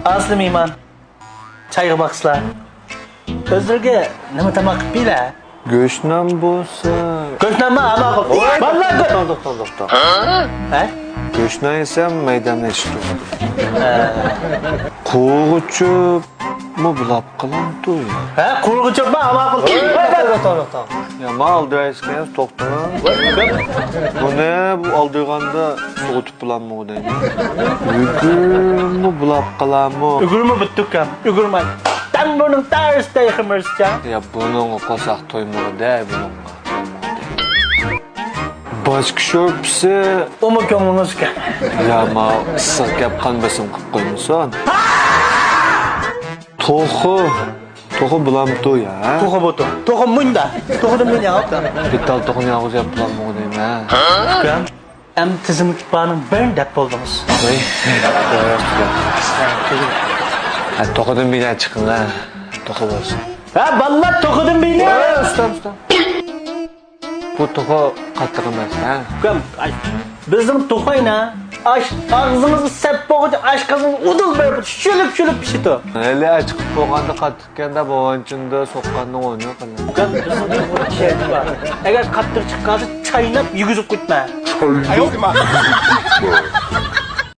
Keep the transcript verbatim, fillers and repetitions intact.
ئاسلى مېھمان. چايغا باقسىلا. ئۆزلىرىگە نېمە تاماق قىلىپ بېرە؟ گۆشنان بولسا. گۆشنانمۇ؟ ھە، ماقۇل. ۋاي، بالىلار، توختاڭ، توختاڭ، توختاڭ. ھە؟ گۆشنان يېسەم مەيدەمنى ئېچىپ تۇرىدۇ. ھە. قوغۇچۇپمۇ بۇلاپ قالامتۇ يا؟ ھە، قوغۇچۇپمۇ؟ ھە، ماقۇل. ۋاي، توختاڭ، توختاڭ، توختاڭ. يا، ما ئالدىرايسىكەن، توختىما. بۇنى بۇ ئالدىرىغاندا سوغۇتۇپ بولاممۇ دەيمەن. ئۈگرىمۇ بۇلاپ قالامۇ؟ ئۈگرىمۇ بىتتۇكەن. ئۈگرىمۇ. تەمبۇرنىڭ تەرسىدەي خېمىرچە. يا، بۇنىڭغا قورساق تويمىغۇدەي، بۇنىڭغا. باچكا شورپىسى. ئۇمۇ كۆڭلىڭىزكەن. يا، ما ئىسسىق گەپ قان بېسىم قىلىپ قويمىسۇن. توخۇ. توخۇ بولامتۇ يا؟ توخۇ بوتۇ. توخۇ مۇندا. توخۇدىن مۇندا ئاپتا. بىتال توخۇنى يالغۇز يەپ بولامدۇ دەيمەن. ئۇكام، ئەمدى تىزىملىك بارنىڭ بىرىنى دەپ بولدىڭىز. ۋاي. ھە، توخۇدىن بىنە چىقىڭ ھە. توخۇ بولسۇن. ھە، بالىلار، توخۇدىن بىنە. ۋاي، ئۇستام، ئۇستام. بۇ توخۇ قاتتىق ئەمەس ھە. ئۇكام، ئاي، بىزنىڭ توخۇ ئاينا. ئاش ئاغزىڭىزغا سەپ بولغۇچە ئاشقازىنىڭىز ئۇدۇل بېرىپ شۈلۈپ شۈلۈپ پىشىدۇ. ھېلى ئاچىقىپ بولغاندا قاتتىق ئىكەندە، بوۋانچىندا سوققاننىڭ ئورنى يوق ئەلە. ئۇكام، بىزنىڭ توخۇدا شەرتى بار. ئەگەر قاتتىق چىققانسا چايناپ يېگۈزۈپ قويما.